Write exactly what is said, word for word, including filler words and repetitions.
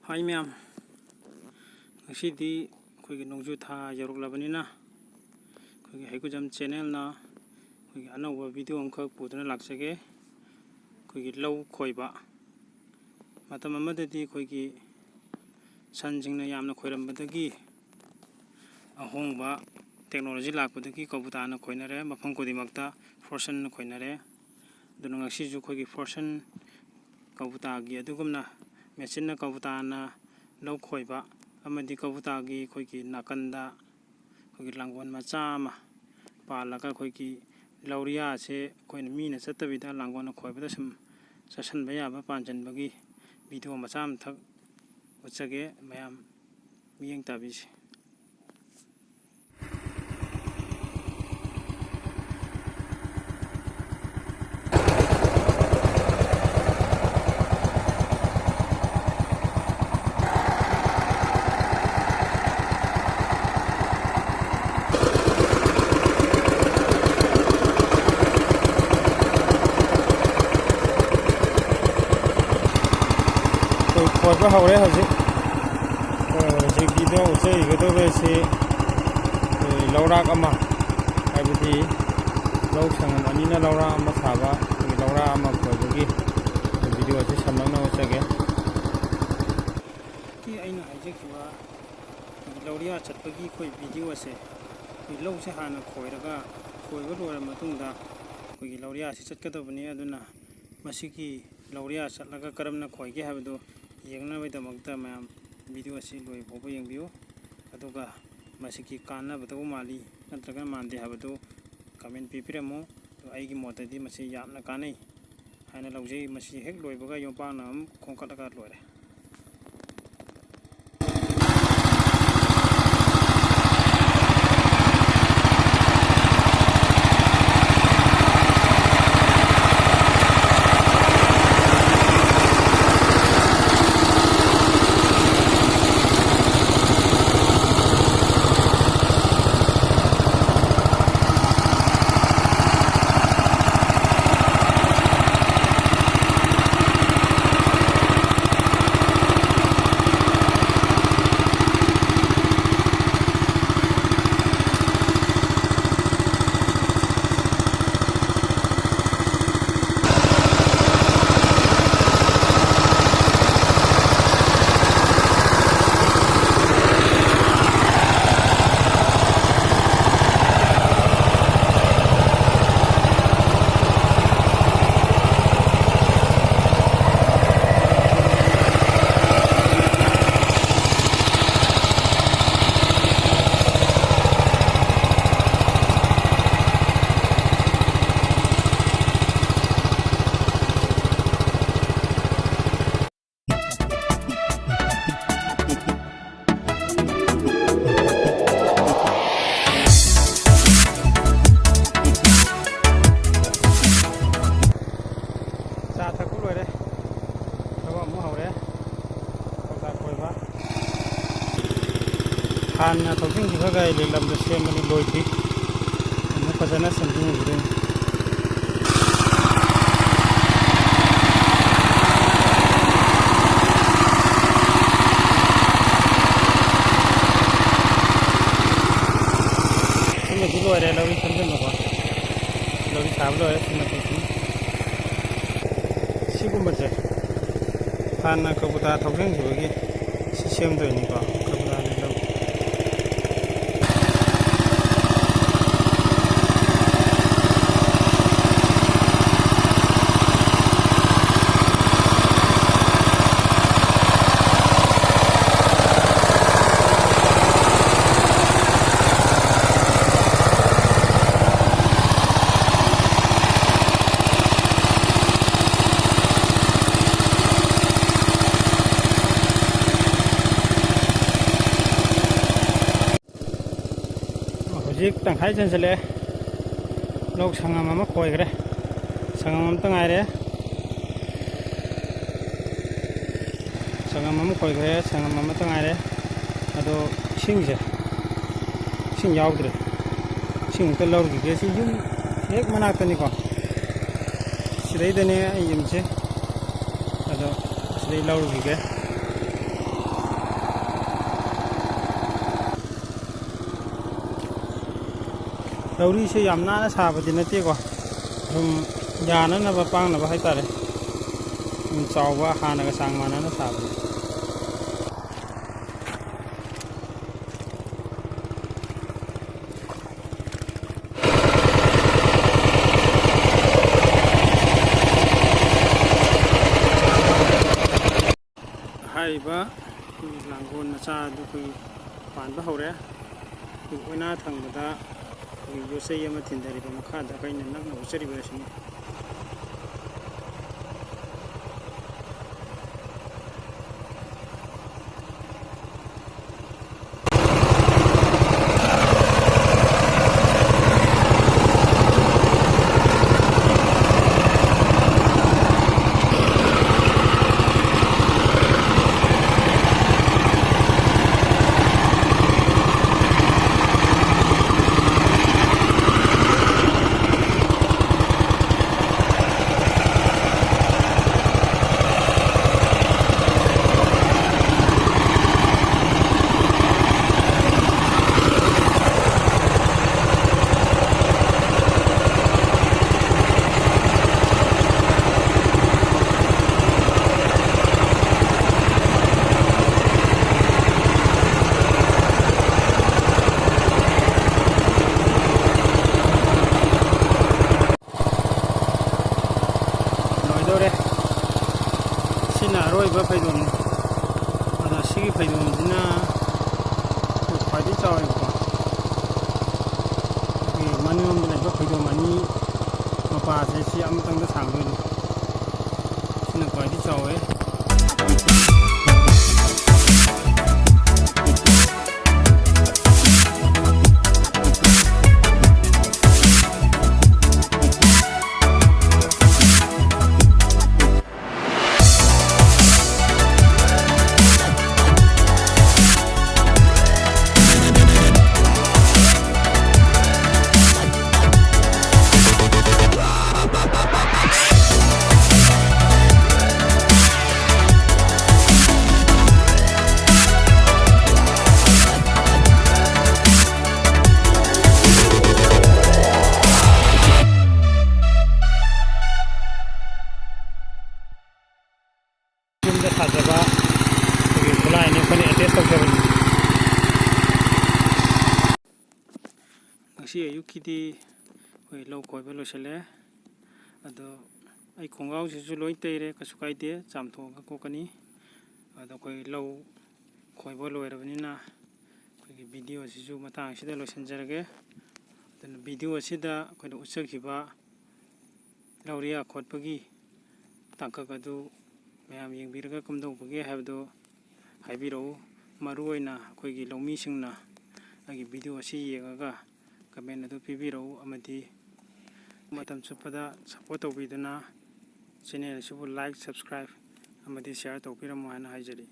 ꯍꯥꯏ ꯃꯌꯥꯝ, ꯉꯁꯤꯗꯤ ꯑꯩꯈꯣꯏꯒꯤ ꯅꯣꯡꯖꯨ ꯊꯥ ꯌꯧꯔꯛꯂꯕꯅꯤꯅ ꯑꯩꯈꯣꯏꯒꯤ ꯍꯩꯀꯨꯖꯝ ꯆꯦꯅꯦꯜꯅ ꯑꯩꯈꯣꯏꯒꯤ ꯑꯅꯧꯕ ꯚꯤꯗꯤꯑꯣ ꯑꯃꯈꯛ ꯄꯨꯗꯨꯅ ꯂꯥꯛꯆꯒꯦ꯫ ꯑꯩꯈꯣꯏꯒꯤ ꯂꯧ ꯈꯣꯏꯕ꯫ ꯃꯇꯝ ꯑꯃꯗꯗꯤ ꯑꯩꯈꯣꯏꯒꯤ ꯁꯟꯁꯤꯡꯅ ꯌꯥꯝꯅ ꯈꯣꯏꯔꯝꯕꯗꯒꯤ ꯑꯍꯣꯡꯕ ꯇꯦꯛꯅꯣꯂꯣꯖꯤ ꯂꯥꯛꯄꯗꯒꯤ ꯀꯧꯕꯨꯇꯥꯅ ꯈꯣꯏꯅꯔꯦ, ꯃꯐꯝ ꯈꯨꯗꯤꯡꯃꯛꯇ ꯐꯣꯔꯁꯟꯅ ꯈꯣꯏꯅꯔꯦ꯫ ꯑꯗꯨꯅ ꯉꯁꯤꯁꯨ ꯑꯩꯈꯣꯏꯒꯤ ꯐꯣꯔꯁꯟ ꯀꯧꯕꯨꯇꯥꯒꯤ ꯑꯗꯨꯒꯨꯝꯅ ꯃꯦꯆꯤꯟꯅ ꯀꯧꯕꯨꯇꯥꯅ ꯂꯧ ꯈꯣꯏꯕ ꯑꯃꯗꯤ ꯀꯧꯕꯨꯇꯥꯒꯤ ꯑꯩꯈꯣꯏꯒꯤ ꯅꯥꯀꯟꯗ ꯑꯩꯈꯣꯏꯒꯤ ꯂꯥꯡꯒꯣꯜ ꯃꯆꯥ ꯑꯃ ꯄꯥꯜꯂꯒ ꯑꯩꯈꯣꯏꯒꯤ ꯂꯧꯔꯤꯌꯥꯁꯦ ꯑꯩꯈꯣꯏꯅ ꯃꯤꯅ ꯆꯠꯇꯕꯤꯗ ꯂꯥꯡꯒꯣꯜꯅ ꯈꯣꯏꯕꯗ ꯁꯨꯝ ꯆꯠꯁꯟꯕ ꯌꯥꯕ ꯄꯥꯟꯁꯤꯟꯕꯒꯤ ꯚꯤꯗꯤꯑꯣ ꯃꯆꯥ ꯑꯃꯊꯛ ꯎꯠꯆꯒꯦ꯫ ꯃꯌꯥꯝ ꯃꯤꯠꯌꯦꯡ ꯇꯥꯕꯤꯁꯤ꯫ ꯑꯩꯈꯣꯏ ꯈꯣꯏꯕ ꯍꯧꯔꯦ ꯍꯧꯖꯤꯛ꯫ ꯑꯩꯈꯣꯏ ꯍꯧꯖꯤꯛ ꯚꯤꯗꯤꯑꯣ ꯎꯠꯆꯔꯤꯒꯗꯧꯔꯤꯁꯤ ꯑꯩꯈꯣꯏ ꯂꯧꯔꯥꯛ ꯑꯃ, ꯍꯥꯏꯕꯗꯤ ꯂꯧ ꯁꯪꯒꯝ ꯑꯅꯤꯅ ꯂꯧꯔꯥꯛ ꯑꯃ ꯁꯥꯕ, ꯑꯩꯈꯣꯏꯒꯤ ꯂꯧꯔꯥꯛ ꯑꯃ ꯈꯣꯏꯕꯒꯤ ꯚꯤꯗꯤꯑꯣ ꯑꯁꯤ ꯁꯝꯂꯞꯅ ꯎꯠꯆꯒꯦ꯫ ꯍꯧꯖꯤꯛꯀꯤ ꯑꯩꯅ ꯍꯥꯏꯖꯈꯤꯕ ꯑꯩꯈꯣꯏꯒꯤ ꯂꯧꯔꯤꯌꯥ ꯆꯠꯄꯒꯤ ꯑꯩꯈꯣꯏ ꯚꯤꯗꯤꯑꯣ ꯑꯁꯦ, ꯑꯩꯈꯣꯏ ꯂꯧꯁꯦ ꯍꯥꯟꯅ ꯈꯣꯏꯔꯒ, ꯈꯣꯏꯕ ꯂꯣꯏꯔ ꯃꯇꯨꯡꯗ ꯑꯩꯈꯣꯏꯒꯤ ꯂꯧꯔꯤꯌꯥꯁꯤ ꯆꯠꯀꯗꯕꯅꯤ꯫ ꯑꯗꯨꯅ ꯃꯁꯤꯒꯤ ꯂꯧꯔꯤꯌꯥ ꯆꯠꯂꯒ ꯀꯔꯝꯅ ꯈꯣꯏꯒꯦ ꯍꯥꯏꯕꯗꯨ ꯌꯦꯡꯅꯕꯒꯤꯗꯃꯛꯇ ꯃꯌꯥꯝ ꯚꯤꯗꯤꯑꯣ ꯑꯁꯤ ꯂꯣꯏꯕ ꯐꯥꯎꯕ ꯌꯦꯡꯕꯤꯌꯨ꯫ ꯑꯗꯨꯒ ꯃꯁꯤꯒꯤ ꯀꯥꯟꯅꯕꯗꯧꯕ ꯃꯥꯜꯂꯤ ꯅꯠꯇ꯭ꯔꯒꯅ ꯃꯥꯟꯗꯦ ꯍꯥꯏꯕꯗꯨ ꯀꯃꯦꯟ ꯄꯤꯕꯤꯔꯝꯃꯨ꯫ ꯑꯗꯣ ꯑꯩꯒꯤ ꯃꯣꯠꯇꯗꯤ ꯃꯁꯤ ꯌꯥꯝꯅ ꯀꯥꯟꯅꯩ ꯍꯥꯏꯅ ꯂꯧꯖꯩ꯫ ꯃꯁꯤ ꯍꯦꯛ ꯂꯣꯏꯕꯒ ꯌꯣꯝꯄꯥꯛꯅ ꯑꯃꯨꯛ ꯈꯣꯝꯀꯠꯂꯒ ꯂꯣꯏꯔꯦ꯫ ꯑꯃꯨꯛ ꯍꯧꯔꯦ ꯀꯧꯇꯥ ꯀꯣꯏꯕ꯫ ꯍꯥꯟꯅ ꯊꯧꯖꯤꯟꯈꯤꯕ ꯒꯥꯔꯤ ꯂꯦꯛꯂꯝꯗ ꯁꯦꯝꯕꯅꯤ, ꯂꯣꯏꯗ꯭ꯔꯤ꯫ ꯑꯃꯨꯛ ꯐꯖꯅ ꯁꯦꯝꯖꯤꯟꯈꯤꯗꯣꯏꯅꯤ꯫ ꯁꯤꯃꯗꯤ ꯂꯣꯏꯔꯦ, ꯂꯧꯔꯤ ꯁꯦꯝꯖꯤꯟꯕꯀꯣ꯫ ꯂꯧꯔꯤ ꯁꯥꯕ ꯂꯣꯏꯔꯦ꯫ ꯁꯤꯃꯗꯤ ꯁꯤꯒꯨꯝꯕꯁꯦ ꯍꯥꯟꯅ ꯀꯕꯨꯇꯥ ꯊꯧꯖꯤꯟꯈꯤꯕꯒꯤ ꯁꯤ ꯁꯦꯝꯗꯣꯏꯅꯤꯀꯣ꯫ ꯀꯕꯨꯇꯥꯒꯤ ꯂꯧ꯫ ꯍꯧꯖꯤꯛ ꯇꯪꯈꯥꯏ ꯆꯟꯁꯤꯜꯂꯛꯑꯦ꯫ ꯂꯧ ꯁꯪꯉꯝ ꯑꯃ ꯈꯣꯏꯈ꯭ꯔꯦ꯫ ꯁꯪꯉꯝ ꯑꯃꯇ ꯉꯥꯏꯔꯦ꯫ ꯁꯪꯉꯝ ꯑꯃ ꯈꯣꯏꯈ꯭ꯔꯦ, ꯁꯪꯉꯝ ꯑꯃꯇ ꯉꯥꯏꯔꯦ꯫ ꯑꯗꯣ ꯏꯁꯤꯡꯁꯦ, ꯏꯁꯤꯡ ꯌꯥꯎꯗ꯭ꯔꯦ꯫ ꯏꯁꯤꯡ ꯑꯝꯇ ꯂꯧꯔꯨꯈꯤꯒꯦ꯫ ꯁꯤ ꯌꯨꯝ ꯍꯦꯛ ꯃꯅꯥꯛꯇꯅꯤꯀꯣ, ꯁꯤꯗꯩꯗꯅꯦ ꯑꯩ ꯌꯨꯝꯁꯦ꯫ ꯑꯗꯣ ꯁꯤꯗꯩ ꯂꯧꯔꯨꯈꯤꯒꯦ꯫ ꯂꯧꯔꯤꯁꯦ ꯌꯥꯝ ꯅꯥꯟꯅ ꯁꯥꯕꯗꯤ ꯅꯠꯇꯦꯀꯣ, ꯁꯨꯝ ꯌꯥꯅꯅꯕ, ꯄꯥꯡꯅꯕ ꯍꯥꯏꯇꯥꯔꯦ꯫ ꯁꯨꯝ ꯆꯥꯎꯕ ꯍꯥꯟꯅꯒ ꯆꯥꯡ ꯃꯥꯟꯅꯅ ꯁꯥꯕꯅꯤ꯫ ꯍꯥꯏꯔꯤꯕ ꯑꯩꯈꯣꯏꯒꯤ ꯂꯥꯡꯒꯣꯜ ꯃꯆꯥ ꯑꯗꯨ ꯑꯩꯈꯣꯏꯒꯤ ꯄꯥꯟꯕ ꯍꯧꯔꯦ꯫ ꯑꯩꯈꯣꯏ ꯑꯣꯏꯅꯥ ꯊꯪꯕꯗ ꯑꯩꯈꯣꯏꯒꯤ ꯌꯣꯠꯆꯩ ꯑꯃ ꯊꯤꯟꯊꯔꯤꯕ ꯃꯈꯥꯗ ꯑꯩꯈꯣꯏꯅ ꯅꯛꯅ ꯎꯠꯆꯔꯤꯕ ꯑꯁꯤꯅꯤ꯫ ꯐꯩꯗꯣꯝꯅꯤ꯫ ꯑꯗꯣ ꯁꯤꯒꯤ ꯐꯩꯗꯣꯝꯁꯤꯅ ꯈ꯭ꯋꯥꯏꯗꯒꯤ ꯆꯥꯎꯋꯦꯕꯀꯣ꯫ ꯑꯩꯈꯣꯏꯒꯤ ꯃꯅꯤꯡꯂꯣꯝꯗ ꯂꯩꯕ ꯐꯩꯗꯣꯝ ꯑꯅꯤ ꯃꯄꯥꯁꯦ ꯁꯤ ꯑꯃꯇꯪꯗ ꯁꯥꯡꯗꯣꯏꯅꯤ꯫ ꯁꯤꯅ ꯈ꯭ꯋꯥꯏꯗꯒꯤ ꯆꯥꯎꯋꯦ꯫ ꯌꯨꯝꯗ ꯁꯥꯖꯕ ꯑꯩꯈꯣꯏꯒꯤ ꯈꯨꯠꯂꯥꯏꯅꯤ, ꯑꯩꯈꯣꯏꯅ ꯑꯦꯇꯦꯁ ꯇꯧꯖꯕꯅꯤ꯫ ꯉꯁꯤ ꯑꯌꯨꯛꯀꯤꯗꯤ ꯑꯩꯈꯣꯏ ꯂꯧ ꯈꯣꯏꯕ ꯂꯣꯏꯁꯤꯜꯂꯦ꯫ ꯑꯗꯣ ꯑꯩ ꯈꯣꯡꯒ꯭ꯔꯥꯎꯁꯤꯁꯨ ꯂꯣꯏ ꯇꯩꯔꯦ, ꯀꯩꯁꯨ ꯀꯥꯏꯗꯦ, ꯆꯥꯝꯊꯣꯛꯑꯒ ꯀꯣꯛꯀꯅꯤ꯫ ꯑꯗꯣ ꯑꯩꯈꯣꯏ ꯂꯧ ꯈꯣꯏꯕ ꯂꯣꯏꯔꯕꯅꯤꯅ ꯑꯩꯈꯣꯏꯒꯤ ꯚꯤꯗꯤꯑꯣꯁꯤꯁꯨ ꯃꯇꯥꯡ ꯑꯁꯤꯗ ꯂꯣꯏꯁꯤꯟꯖꯔꯒꯦ꯫ ꯑꯗꯨꯅ ꯚꯤꯗꯤꯑꯣ ꯑꯁꯤꯗ ꯑꯩꯈꯣꯏꯅ ꯎꯠꯆꯈꯤꯕ ꯂꯧꯔꯤꯌꯥ ꯈꯣꯠꯄꯒꯤ ꯇꯥꯡꯀꯛ ꯑꯗꯨ ꯃꯌꯥꯝ ꯌꯦꯡꯕꯤꯔꯒ ꯀꯝꯗꯧꯕꯒꯦ ꯍꯥꯏꯕꯗꯨ ꯍꯥꯏꯕꯤꯔꯛꯎ꯫ ꯃꯔꯨꯑꯣꯏꯅ ꯑꯩꯈꯣꯏꯒꯤ ꯂꯧꯃꯤꯁꯤꯡꯅ ꯑꯩꯒꯤ ꯚꯤꯗꯤꯑꯣ ꯑꯁꯤ ꯌꯦꯡꯉꯒ ꯀꯃꯦꯟ ꯑꯗꯨ ꯄꯤꯕꯤꯔꯛꯎ, ꯑꯃꯗꯤ ꯃꯇꯝ ꯆꯨꯞꯄꯗ ꯁꯞꯄꯣꯔꯠ ꯇꯧꯕꯤꯗꯨꯅ ꯆꯦꯅꯦꯜ ꯑꯁꯤꯕꯨ ꯂꯥꯏꯛ, ꯁꯕꯁꯀ꯭ꯔꯥꯏꯕ ꯑꯃꯗꯤ ꯁꯤꯌꯥꯔ ꯇꯧꯕꯤꯔꯝꯃꯨ ꯍꯥꯏꯅ ꯍꯥꯏꯖꯔꯤ꯫